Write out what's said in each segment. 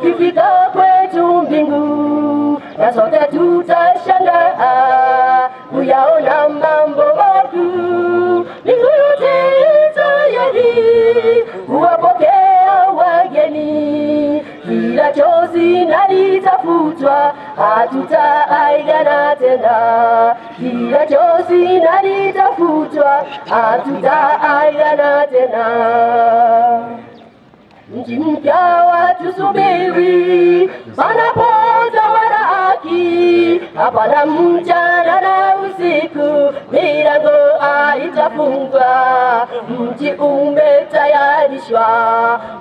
Tukifika kwetu mbingu, na sote tutashangaa kuyaona mambo makuu. Mbingu yote tayari kuwapokea wageni, kila chozi na litafutwa, hatutaaigana tena. Kila chozi na litafutwa, hatutaaigana tena. Mji mpya watusubiri, panapotawala haki, hapana mchana na usiku, milango haitafungwa. Mji umetayarishwa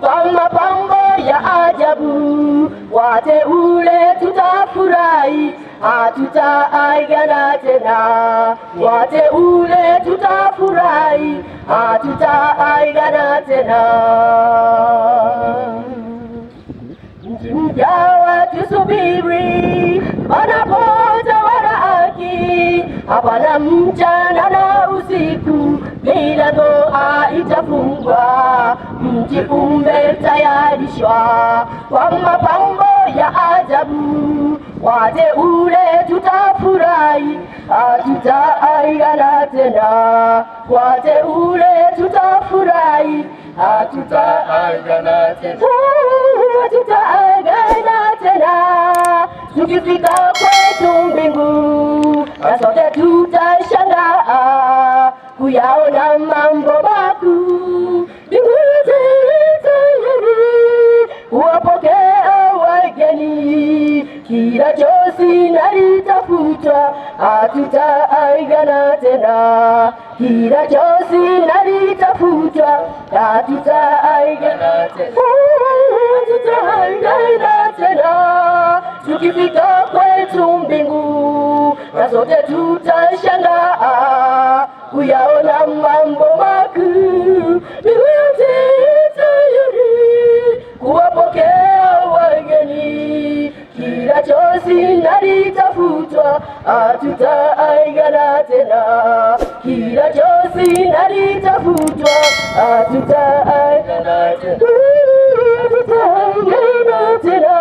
kwa mapambo ya ajabu, wateule tutafurahi, hatutaaigana tena. Wateule tutafurahi, hatutaaigana tena. Mji mpya watusubiri, panapotawala haki, hapana mchana na usiku, milango haitafungwa. Mji umetayarishwa kwa mapambo ya ajabu, wateule tutafurahi, hatutaaigana tena. Wateule tutafurahi, hatutaaigana tena, hatutaagana tena. Tukifika kwetu mbingu, na sote tutashangaa kuyaona mambo makuu. Mbingu yote tayari kuwapokea wageni, kila chozi na litafutwa, hatutaaigana tena. Kila chozi na litafutwa, hatutaaigana tena, hatutaaigana tena. Tukifika kwetu mbingu, na sote tutashangaa kuyaona mambo makuu. Mbingu yote tayari kuwapokea wageni, kila chozi na litafutwa, hatutaaigana tena. Kila chozi na litafutwa, hatutaaigana tena, hatutaaigana tena.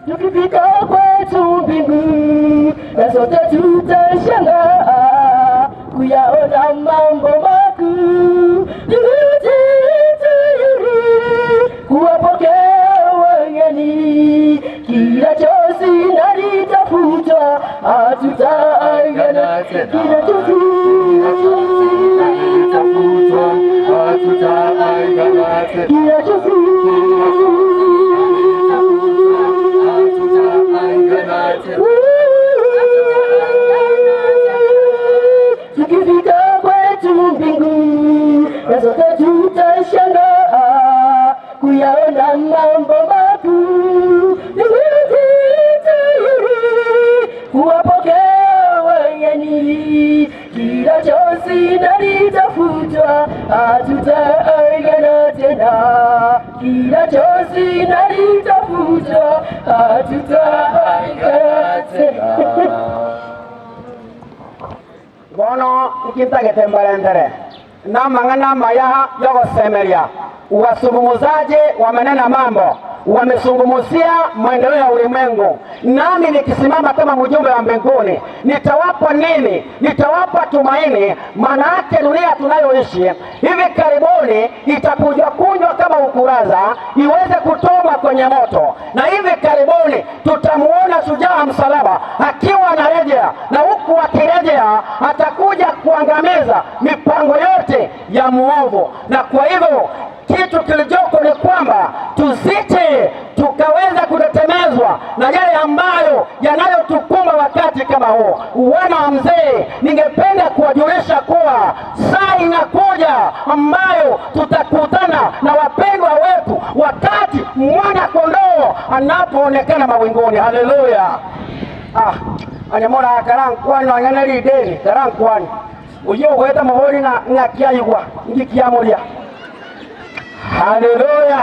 Tukifika kwetu mbingu, na sote tutashangaa kuyaona mambo makuu. Mbingu yote tayari kuwapokea wageni, kila chozi na litafutwa, hatutaaigana tena. Kila chozi na litafutwa, hatutaaigana tena. Kila chozi Hatutaaigana tena. Tukifika kwetu mbingu, na sote tutashangaa kuyaona mambo makuu. Mbingu yote tayari kuwapokea wageni, kila chozi na litafutwa, hatutaaigana tena. Kila chozi na litafutwa, hatutaaigana tena. Bono nkintagete mbarentere namang'ana maya yogosemeria. Wasungumuzaji wamenena mambo, wamesungumuzia maendeleo ya ulimwengu, nami nikisimama kama mjumbe wa mbinguni nitawapa nini? Nitawapa tumaini. Maana yake dunia tunayoishi hivi karibuni itakuja kunywa kama ukuraza, iweze kutomwa kwenye moto, na hivi karibuni tutamuona shujaa wa msalaba akiwa anarejea, na huku akirejea atakuja kuangamiza mipango yote ya muovu. Na kwa hivyo kitu kilichoko ni kwamba tusije tukaweza kutetemezwa na yale ambayo yanayotukumba wakati kama huo. Wana wa mzee, ningependa kuwajulisha kuwa saa inakuja ambayo tutakutana na wapendwa wetu wakati mwana kondoo anapoonekana mawinguni. Haleluya! Ah, anyamora karankwani wang'ana lideni karankwani uyo ugweta muhuri na ng'akiaigwa ngikiamuria. Haleluya!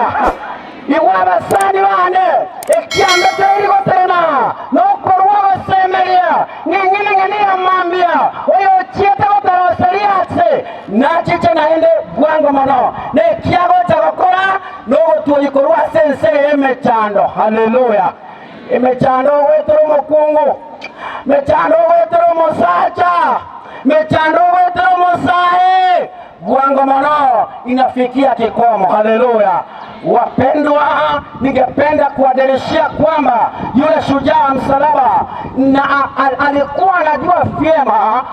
Igwa abasani bane ekiambe teiri gotena nokorwa. Bwagosemeria ng'eng'eneng'enia mambia oyo chiete gotaroseriatse nachiche naende bwango mono nekiagocha gokora nogotuoyikorwa ase ense emechando. Haleluya. Emechando gwetera omokungu, mechando gwetera omosacha, mechando gwetera omosae, bwango mono inafikia kikomo. Haleluya. Wapendwa, ningependa kuwadirishia kwamba yule shujaa wa msalaba na alikuwa anajua vyema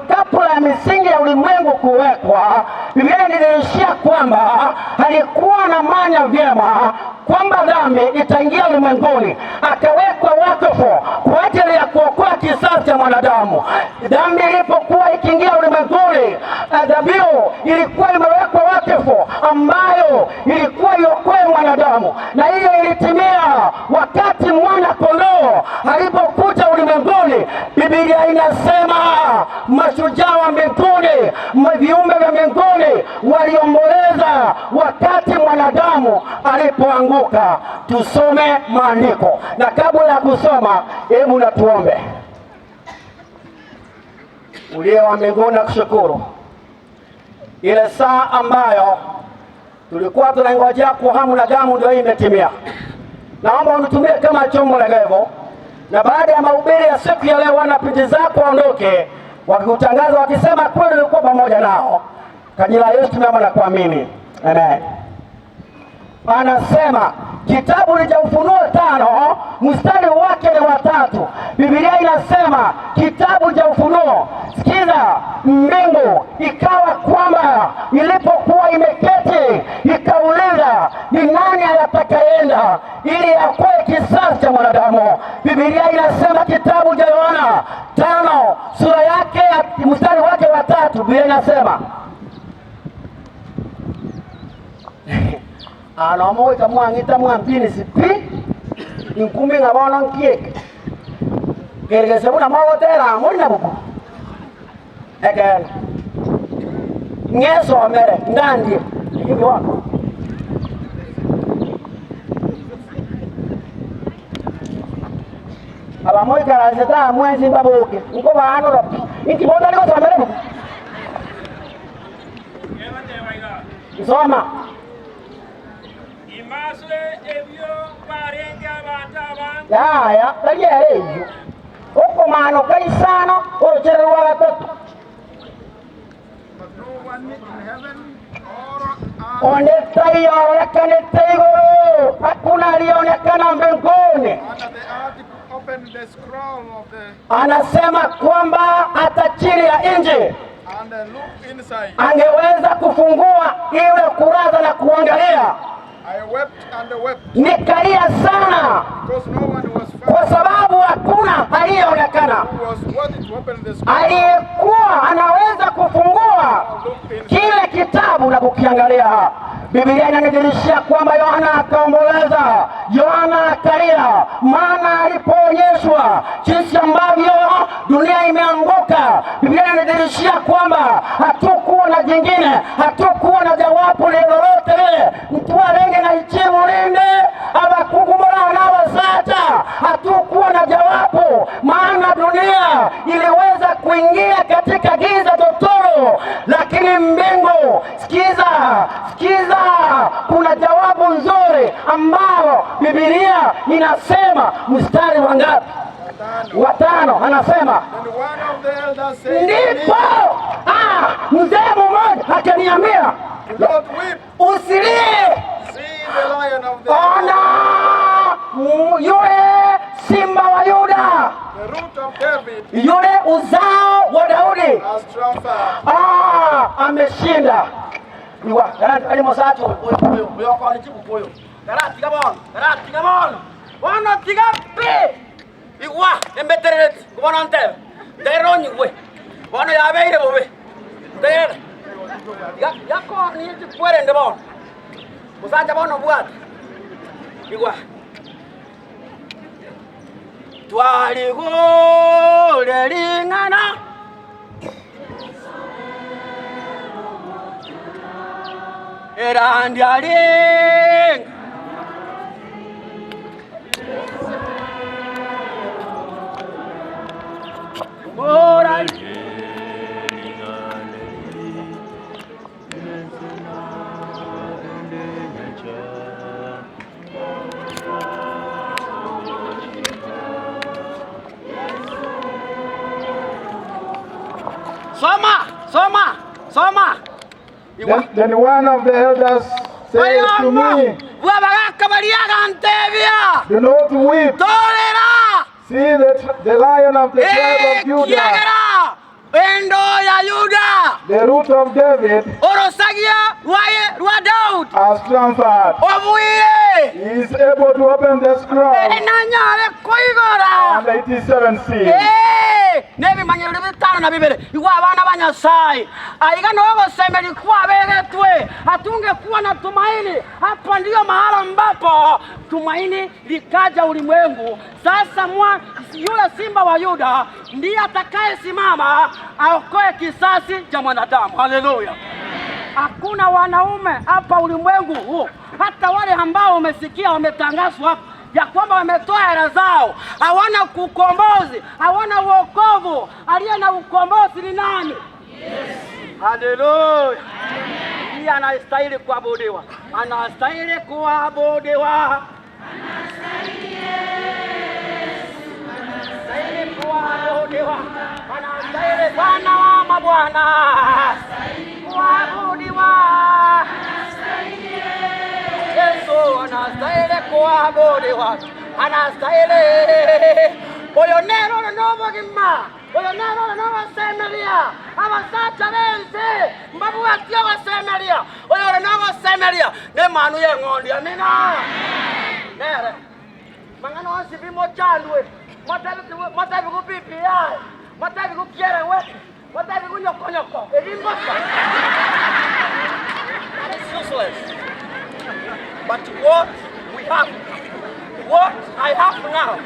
kabla ya misingi ya ulimwengu kuwekwa. Biblia inadhihirishia kwamba alikuwa anamanya vyema kwamba dhambi itaingia ulimwenguni, akawekwa wakfu kwa ajili ya kuokoa kizazi cha mwanadamu. Dhambi ilipokuwa ikiingia ulimwenguni, dhabihu ilikuwa imewekwa wakfu ambayo ilikuwa iokoe mwanadamu, na hiyo ilitimia wakati mwana kondoo alipokuja ulimwenguni. Biblia inasema mashujaa wa mbinguni, viumbe vya mbinguni waliomboleza wakati mwanadamu alipoanguka. Tusome maandiko, na kabla ya kusoma, hebu na tuombe. Uliye wa mbinguni, nakushukuru ile saa ambayo tulikuwa tunaingojea kwa hamu na gamu ndio hii imetimia. Naomba unitumie kama chombo legevu, na baada ya mahubiri ya siku ya leo, wana piti zako waondoke wakikutangaza wakisema kweli ulikuwa pamoja nao. Kwa jina la Yesu tumeomba na kuamini, amen. Anasema kitabu ni cha Ufunuo 5 mstari wake ni wa 3. Biblia inasema kitabu cha Ufunuo, sikiza, mbingu ikawa kwamba ilipokuwa imeketi ikauliza, ni nani atakayeenda ili akoe kisasi cha mwanadamu? Biblia inasema kitabu cha Yohana 5 sura yake mstari wake wa 3, Biblia inasema anomoita mwang'ita mwambini sipi inkumi ng'abono nkieke keregese buna mogotera mori na buku ekene ng'esomere ndandie ikiki wako abamoikarase ta mwensi mbabuke nkobaanora pi inki bonda nikosomere buku soma. Yaya tayere iyo okomano kaisano orocherero rwa gatatu. Onde taionekanete iguru, hakuna alionekana mbinguni. Anasema kwamba hata chini ya nchi angeweza kufungua ile kurasa na kuangalia. Nikalia sana kwa sababu hakuna aliyeonekana aliyekuwa anaweza kufungua kile kitabu na kukiangalia. Biblia inanidhihirishia kwamba Yohana akaomboleza, Yohana akalia, maana alipoonyeshwa jinsi ambavyo dunia imeanguka. Biblia inanidhihirishia kwamba hatukuwa na jingine, hatukuwa na jawabu lolote lile. Mtu alenge na ichimu linde abakugumura na wasacha, hatukuwa na jawabu, maana dunia iliweza kuingia katika giza totoro. Lakini mbingu, sikiza, sikiza, kuna jawabu nzuri ambalo Biblia inasema mstari wa ngapi? Wa 5, anasema ndipo mzee mmoja akaniambia, usilie, ona yule simba wa Yuda, yule uzao wa Daudi ameshinda. Iwa ali mosacho uyo uyo kwa nichibu koyo garati gabon garati gabon wana tigapi igwa embeterereti kubona ntebe teronyi gwe bono yabeire bobe terere yako ni chikwerende bono musacha bono bwate igwa twaligule ling'ana erandialing Soma, soma, soma. Then one of the elders said to me, Bwabagakabariagantebia. Do not weep. Torera. See the lion of the tribe of Judah, Ekiagera endo ya Yuda the root of David, orosagia rwaye rwa Daudi has triumphed. obuire He is able to open the scroll enanyare koigora and the 87 seals. Nebimanyiro bitano na bibere igwa abana ba Nyasaye aiga nogosemeri kwabegetwe hatungekuwa na tumaini. Hapa ndiyo mahala ambapo tumaini likaja ulimwengu. Sasa yule simba wa Yuda ndiye atakayesimama aokoe kisasi cha mwanadamu. Haleluya! Hakuna wanaume hapa ulimwengu huu, hata wale ambao umesikia wametangazwa hapa ya kwamba wametoa hela zao, hawana ukombozi, hawana uokovu. Aliye na ukombozi ni nani? Yes. Haleluya! Ndiye anastahili kuabudiwa, anastahili kuabudiwa, anastahili kuabudiwa, anastahili Bwana wa mabwana kuabudiwa. Yesu anastahili kuabudiwa, anastahili. Oyo nero nobogima, oyo nero nogosemeria, abasacha bense mbabwati ogosemeria, oyo nogosemeria ne manu yeng'ondi. Amina. Nere mang'ana onsi bimochandwe matabi ku BBI, matabi ku kierewe, matabi ku nyokonyoko ebimbosa. That is useless. But what we have, what I have now,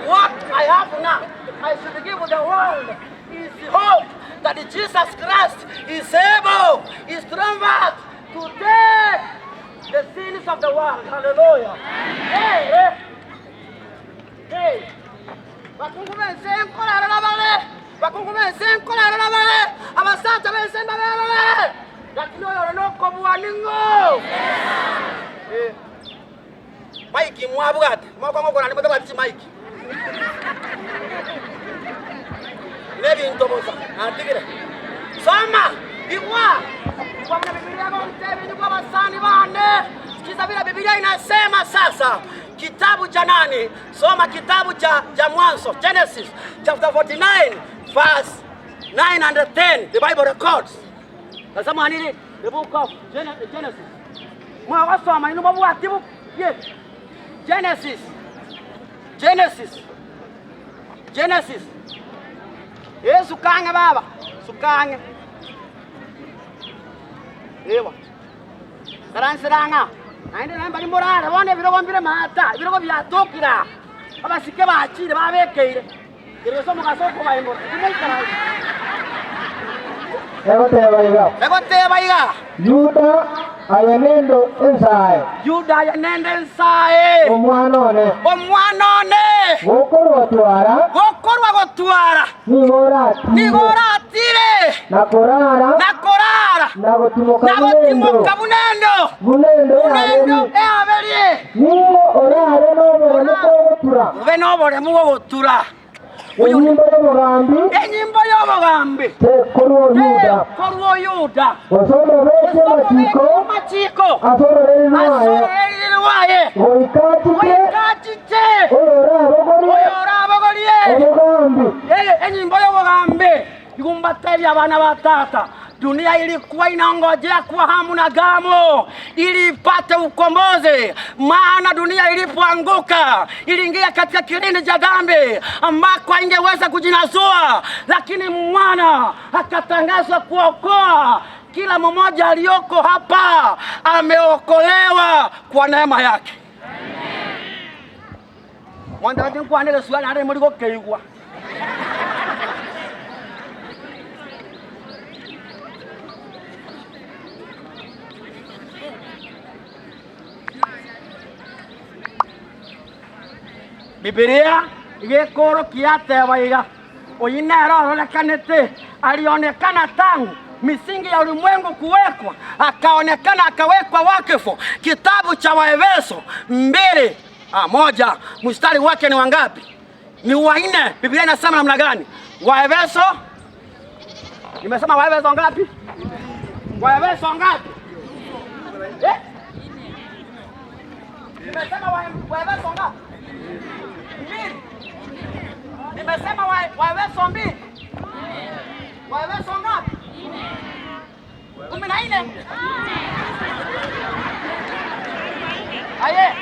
what I have now, I should give the world is hope that Jesus Christ is able, is triumphant to take the sins of the world. Hallelujah. Hey, hey. Hey. Bakungu bense nkola bale. Bakungu bense nkola bale. Abasacha bense mbabele. Lakini oyo nokobwa ningo. Mike mwabugate mwakwa ngokora ndi mutaba Mike nebintoboza atigire soma igwa kwa mna Biblia kwa mtebi ni kwa basani bane. Sikiza vile Biblia inasema sasa. Kitabu cha nani? Soma kitabu cha Mwanzo, Genesis chapter 49 verse 9 and 10. The Bible records. Nasema nini? The book of Genesis. Mwawasoma ino babu atibu. Yes. Genesis. Genesis. Genesis. Yesu kange baba, sukange. Ewa. Karansiranga. Naende namba ni morale bone birogo mbire mata, birogo byatokira. Abasike bachire babekeire. Kiroso mugasoko baimbo. Tumuikara. Egoteba iga. Egoteba iga. Yuda ayenendo ensae. Yuda ayenendo ensae. Omwana one. Omwana one. Gokorwa twara. Gokorwa gotwara. Nigo Nigoratire. Na korara. Na korara. Na gotimoka Na gotimoka bunendo. Bunendo. Bunendo eaberie. Nigo orare no gotura. Ube no boremu gotura. Enyimbo y'obugambi. Enyimbo y'obugambi. Tekorwo Yuda. Tekorwo Yuda. Osome beke machiko. Machiko. Asororeri rwaye. Goikatite. Goikatite. Oyo orabogorie. Obugambi. Enyimbo y'obugambi. Ikumbatebya abana ba tata. Dunia ilikuwa inangojea kwa hamu na gamu ili ipate ukombozi, maana dunia ilipoanguka iliingia katika kilindi cha dhambi ambako haingeweza kujinasua, lakini mwana akatangazwa kuokoa. Kila mmoja aliyoko hapa ameokolewa kwa neema yake. Mwana ndikwanele swali ari muri gokeigwa. Biblia igekoro kiatebaiga oyinero oronekanete alionekana tangu misingi ya ulimwengu kuwekwa, akaonekana akawekwa wakfu. Kitabu cha Waefeso 2:1 mstari wake ni wangapi? Ni wa 4. Biblia inasema namna gani? Waefeso Nimesema Waefeso ngapi? Waefeso ngapi? Eh? Nimesema Waefeso ngapi? 2. Nimesema Waefeso 2. Waefeso ngapi? 14. Aye.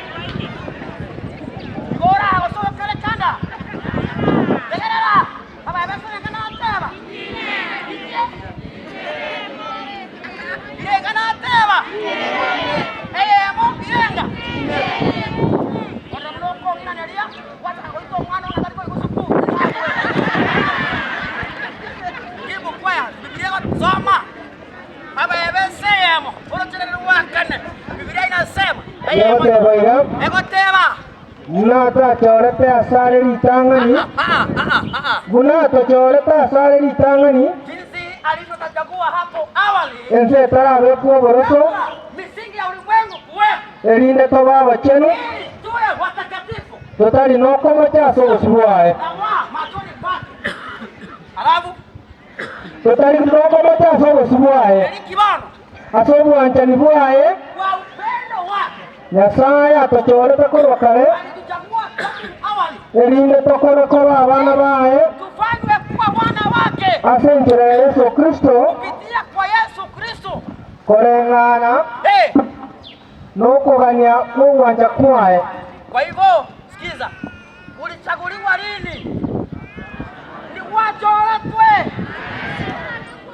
Igora gosokere kanda. Tegerera. Abaefeso kana teba. Ile kana teba. Eyemo irenga. Ora mloko nginaneria wata goito mwana unataka igusuku. Kibu kwaya Biblia soma. Abaefeso yemo. Orocherere wakane. Biblia inasema Egoteba egoteba buna twachorete asare ritang'ani buna twachorete asare ritang'ani jinsi alivyochagua hapo awali ense etarabekwa oboroso misingi ya ulimwengu kuwekwa erinde toba abachenu ili tuwe watakatifu totari nokomocha ase obosi bwaye na wa machoni pake. Alafu totari nokomocha ase obosi bwaye eli kibano ase obwanchani bwaye kwa upendo wake Nyasaye atochorete korwa kare alituchagua tangu awali erinde tokore koba abana baye tufanywe kuwa wana wake ase enchera ya Yesu Kristo kupitia kwa Yesu Kristo. koreng'ana Hey, nokogania kogwancha kwaye. kwa hivyo sikiza, ulichaguliwa lini? Ni wachoretwe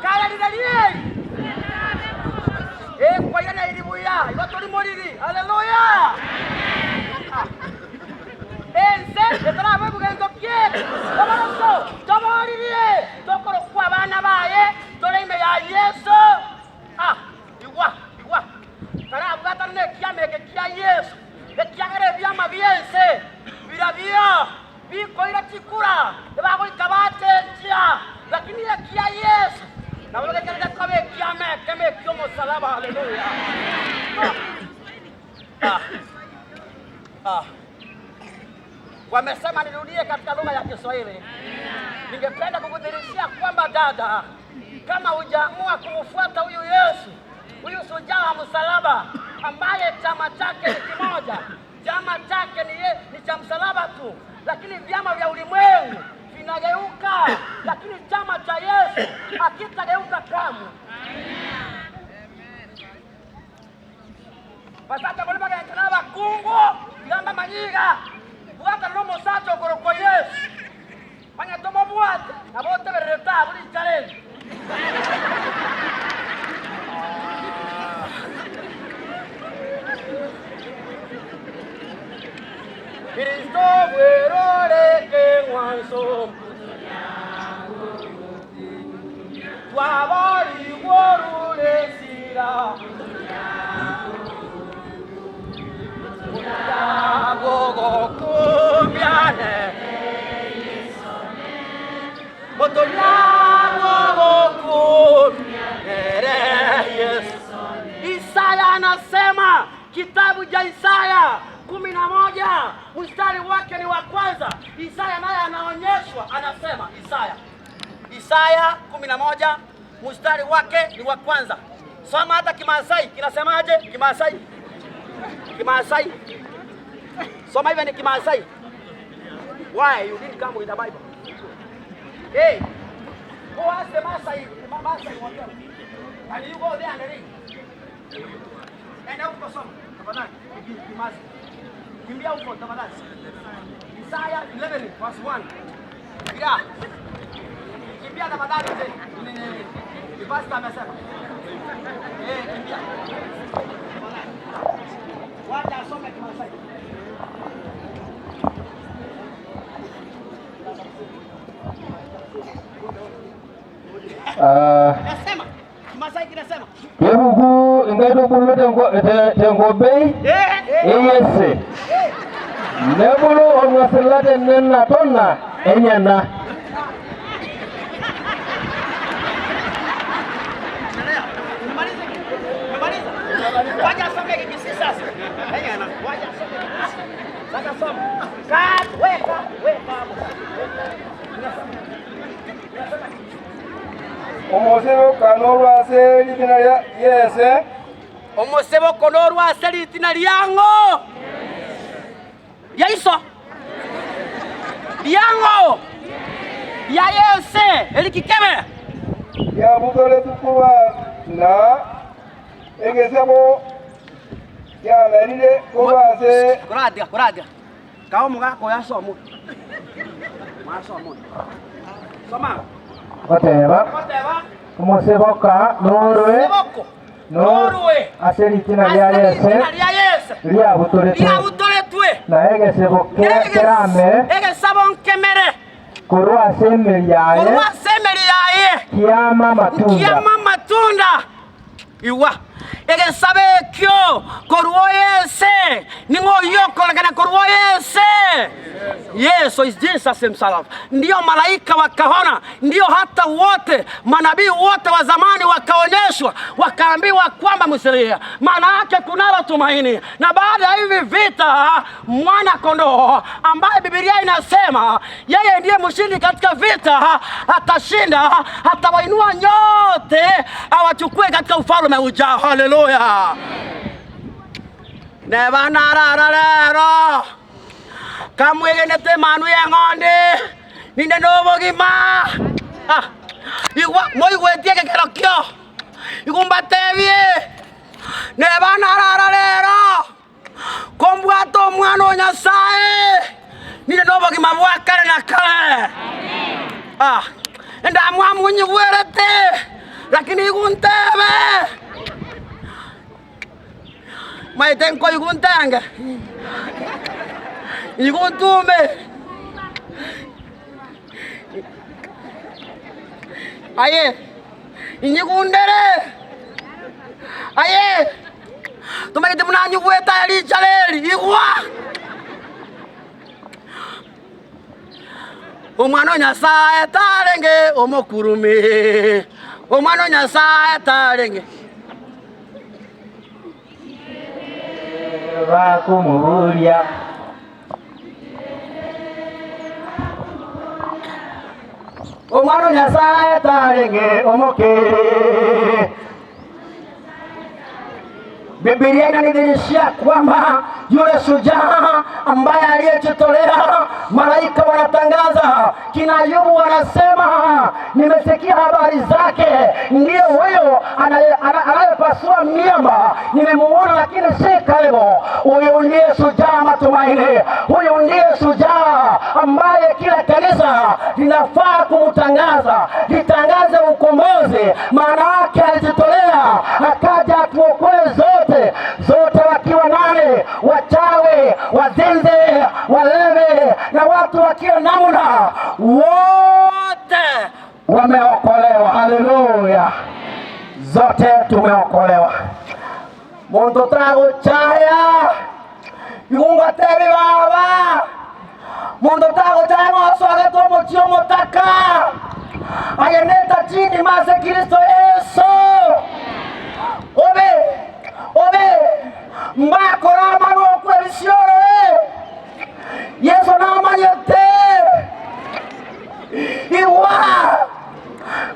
kala lile lile kwa yana ilibuya ibatoli molili. Haleluya. Ense etara bugenzo kye oboroso toboririe tokoro kwa bana baye toleime ya Yesu. Igwa igwa kara abwatane kiameke kia Yesu ekiagere byama byense birabia bikoira chikura ebagoika batenjia lakini ekia Yesu nabologekerera kobe kiameke mekio musalaba. Haleluya. Wamesema nirudie katika lugha ya Kiswahili. Ningependa kukudhihirishia kwamba dada, kama hujaamua kumfuata huyu Yesu, huyu shujaa wa msalaba ambaye chama chake ni kimoja, chama chake ni cha msalaba tu, lakini vyama vya ulimwengu vinageuka, lakini chama cha Yesu hakitageuka kamwe. Basata boli bagentana bakungu gamba manyiga bwata no musacho koroko Yesu manya tomo bwate nabo tebereta buli challenge. Kristo bwerore ke ngwanso twabori worule sira Isaya anasema, kitabu cha Isaya 11 mstari wake ni wa kwanza. Isaya naye anaonyeshwa, anasema Isaya 11 mstari wake ni wa kwanza. Soma hata Kimaasai kinasemaje? Kimaasai. Soma hivi ni Kimaasai. Why you didn't come with the Bible? Hey, go ask the Maasai, whatever. And you go there and read. Enda huko soma tafadhali. Kimaasai. Kimbia huko tafadhali. Isaiah 11 verse 1. Yeah. Kimbia tafadhali mzee. Ni pastor amesema. Kimbia. Wacha asome Kimaasai. Nasema Kimaasai kinasema Kebuku inkaitubulu tenkobei eyese nebulu orng'asila tenena tona enyena. Wacha asome Kikisii sasa. Enyena, wacha asome Kikisii. Sasa soma. Weka hapo. Omoseboko n'olwase litina lya Yese. Omoseboko n'olwase litina lyango lyaiso lyango lya Yese elikikebe lyabutole tukuba na egesebo lyamerire kolwase kuradia kuradia kao mugako yasomo mwasomo soma Oteba koteba omoseboka norwe seboko norwe ase litina lya Yese litina lya Yese lyabutoletwe lyabutoletwe na egesebo keramere egesabo nkemere korwa ase emeri yaye korwa ase emeri yaye kiama matunda kiama matunda iwa egesabo ekyo korwa Yese ning'oyokolekana korwa Yese. Yesu is Jesus himself. Ndio malaika wakaona, ndio hata wote manabii wote wa zamani wakaonyeshwa, wakaambiwa kwamba msilie, maana yake kunalo tumaini. Na baada ya hivi vita, mwana kondoo ambaye Biblia inasema yeye ndiye mshindi katika vita, atashinda, atawainua nyote, awachukue katika ufalme ujao. Haleluya! Nebanarararero kamwegenete manu ya ng'ondi ninde nobogima igwa moigwetie gekero kio igumbatebie nebanarararero kombwata omwana o Nyasaye ninde nobogima bwa kare na kare. Ndamwamunyigwerete lakini iguntebe maite nko iguntenge iguntume aye inyigundere aye tumaite munanyigweta elichareri igwa omwana Nyasaye tarenge omokurume omwana Nyasaye tarenge bakumubulia omwana Nyasaye tarenge omoke. Biblia inanidhihirishia kwamba yule shujaa ambaye aliyejitolea, malaika wanatangaza, kina Ayubu wanasema nimesikia habari zake, ndiyo huyo anayepasua miamba, nimemuona lakini si karibu. Huyu ndiye shujaa matumaini, huyu ndiye shujaa ambaye kila kanisa linafaa kumtangaza, litangaze ukombozi. Maana yake alijitolea akaja atuokoe zote zote, wakiwa nane, wachawi, wazinzi, walevi na watu wa kila namna, wote wameokolewa. Haleluya, zote tumeokolewa. Muntu taguchaya igungatebi baba muntu taguchaya ng'osogetwo omochie omotaka ayeneta chini mase Kristo Yesu obe obe mbakora manokwe bisioro Yesu namanyete iwa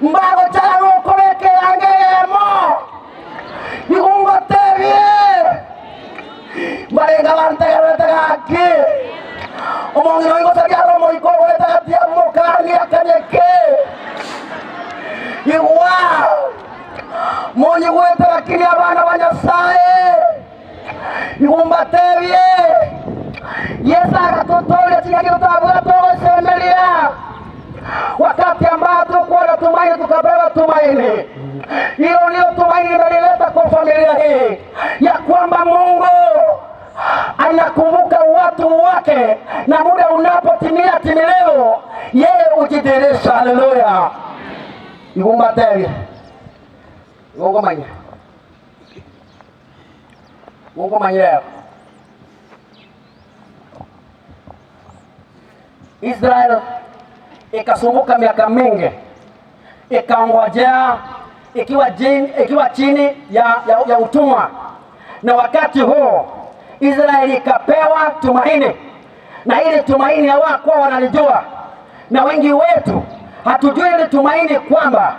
mbagochaya ng'okobekerange igungatebie barenga bantegeretegaki omong'ina oigosariara omoiko ogoetagatia mokani akanyeke igwa monyigwete lakini abana ba Nyasaye igumbatebie Yesu akatutoria chingaki tutabwata togosemeria wakati ambao tukuwa na tumaini tukapewa tumaini. Hilo ndio tumaini limelileta kwa familia hii, ya kwamba Mungu anakumbuka watu wake, na muda unapotimia timileo yeye hujidhihirisha. Haleluya. Igumbatebie igungomanya gungomanya Israel ikasumbuka miaka mingi, ikaongojea ikiwa chini ya utumwa. Na wakati huo Israeli ikapewa tumaini, na ile tumaini hawakuwa wanalijua, na wengi wetu hatujui ile tumaini kwamba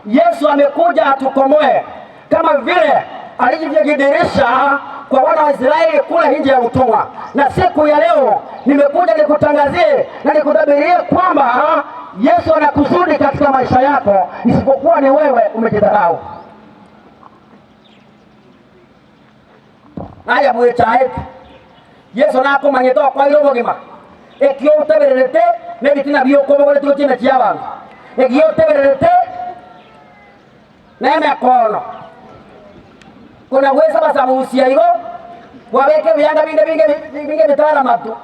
Yesu amekuja atukomboe kama vile alivyojidirisha kwa wana wa Israeli kule nje ya utumwa. Na siku ya leo nimekuja nikutangazie na nikutabirie kwamba Yesu ana kusudi katika maisha yako, isipokuwa ni wewe umejidharau. Aya bwichaete Yesu nakumanyite okwaire obogima ekio utebererete nebitina biokobogoretie chine chia abanto ekio utebererete nemekono kuna gwesa basabusia igo gwabeke byanga binge binge binge bitara matu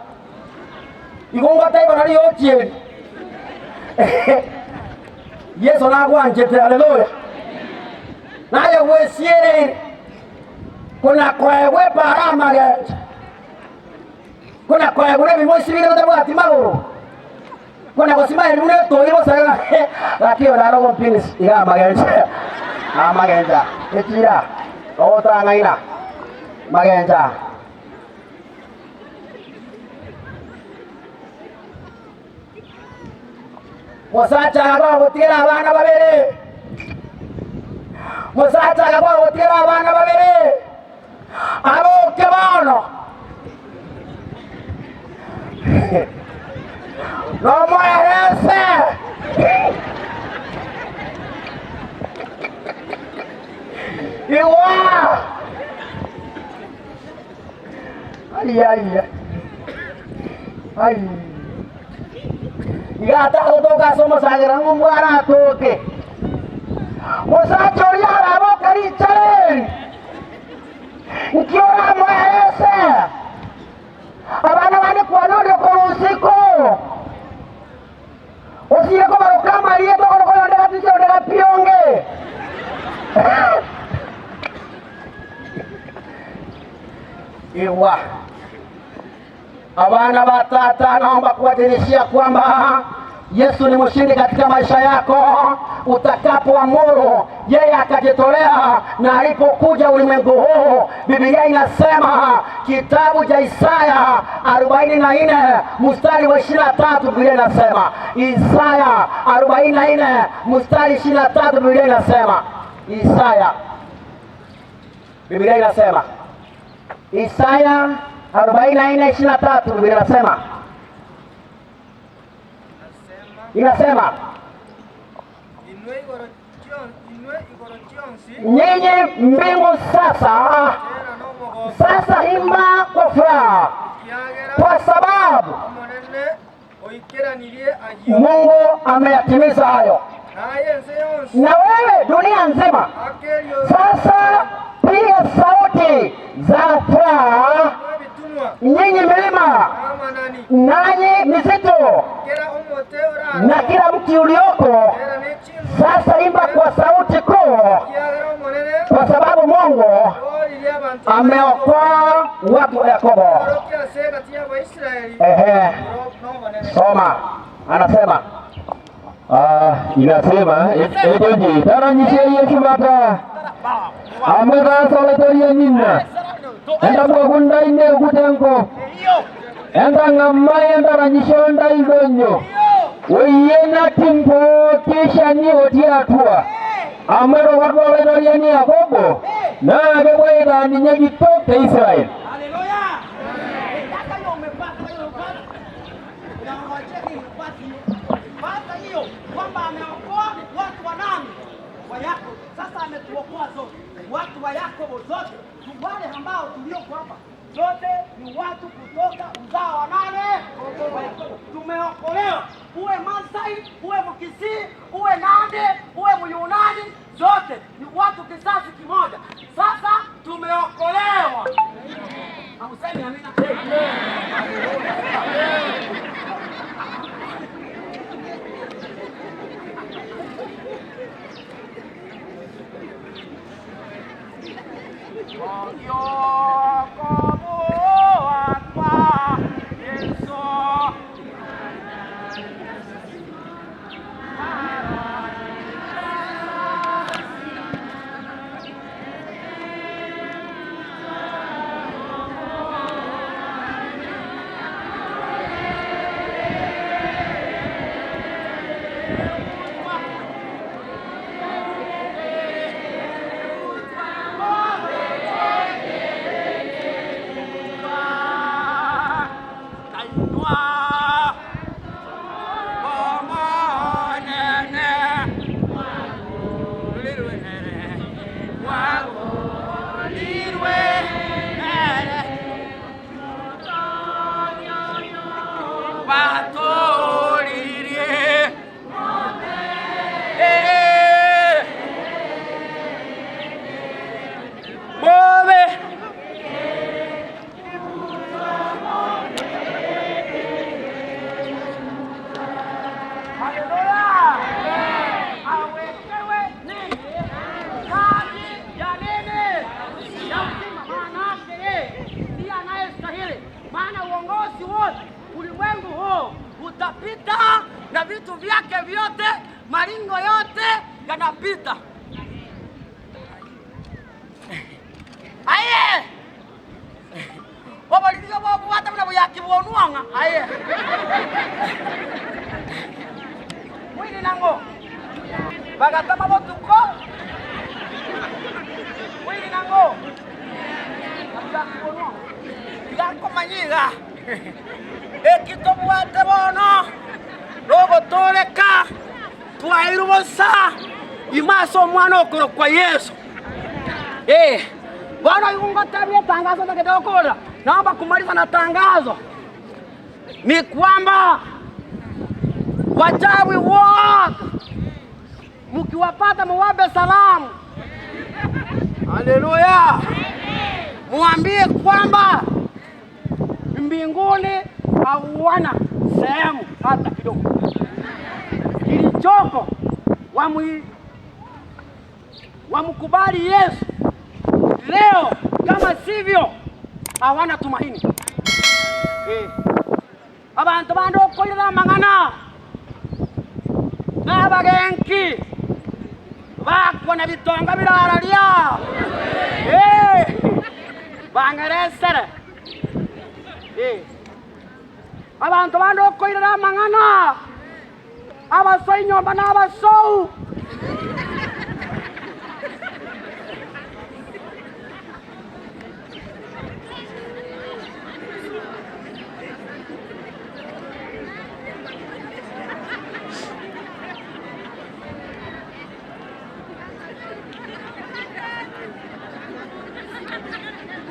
igo ngotaibo nari yochieri Yesu nagwanchete. Haleluya. Naye gwesierere kuna kwegwe paramagenja kuna kwegwe nebimosi bire otabwati maguru kuna gosima erimu netoi bosaga lakini orarogo mpinisi iga amagenja amagenja echira ogotang'aina magenja musacha agwa gotigera abana babere musacha agwa gotigera abana babere aboke bono nomwerese iwa ai ai ai igata gotoka somosagira ng'omwana atoke musacha oria araboka richareri nkiora mwerese abana bane kwanonde korusiko osireko barokamarie tokorokoyondeka tichondeka pionge iwa abana batata, naomba kuwadirishia kwamba Yesu ni mshindi katika maisha yako. Utakapoamuru yeye akajitolea, na alipokuja ulimwengu huu, Biblia inasema kitabu cha Isaya 44 mstari wa 23, Biblia inasema Isaya 44 mstari 23, Biblia inasema Isaya, Biblia inasema Isaya 44:23, Biblia inasema nyinyi mbingu sasa sasa imba kwa furaha, kwa sababu Mungu ameyatimiza hayo. Na wewe dunia nzima sasa piga sauti za furaha, nyinyi milima nanyi misitu na kila mti ulioko, sasa imba kwa sauti kuu, kwa sababu Mungu ameokoa watu wa Yakobo. Ehe, soma. Anasema inasema ejoji taranyishe Yesu bata amekasolotoria nyina endabwakunda ine kutenko entang'amai entaranyishe ontaidonyo weyena timpo kishani otiatua ametokatwalaitoria Yakobo naa kebwaita ninye kitok te Israel. Kwamba ameokoa watu wa nani? Wa Yakobo. Sasa ametuokoa zote, watu wa Yakobo zote, wale ambao tulioko hapa zote ni watu kutoka uzao wa nane? Wa Yakobo. Tumeokolewa, uwe Masai, uwe Mkisii, uwe Nande, uwe Myunani, zote ni watu kizazi kimoja. Sasa tumeokolewa. Hamusemi amina? Ulimwengu huu utapita na vitu vyake vyote, maringo yote yanapita. Aye! Obaliriga bwabwata buna buyakibwonwanga. Aye! Mwini nango. Bagatama botuko. Mwini nango. Gakomanyiga. Ekitobwate bono. Rogotoreka. Twairubosa. Imaso omwana okoro kwa Yesu. Bwana yungotabia tangazo takitokora. Naomba kumaliza na tangazo. Ni kwamba wachawi wote mkiwapata muwape salamu. Haleluya. Muambie kwamba mbinguni hawana sehemu hata kidogo. Kilichoko wamkubali Yesu leo, kama sivyo hawana tumaini. Abantu bandi okoirera amang'ana n'abagenki bakona bitonga birararia bangeresere. Abantu bandi okoirera amang'ana abasoi nyomba n'abasou.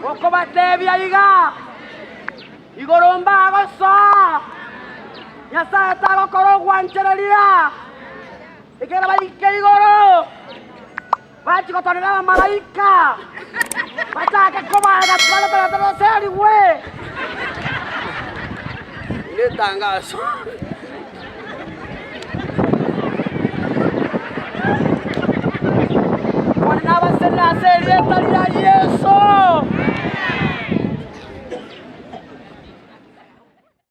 Okobatebia iga igoromba agosoa Nyasaye tagokora ogwanchereria ikera baike igoro bachigotonera abamalaika bachake kobaga twaratarataraseriwe ile tangazo. Mwana abasenaserietari ya Yesu.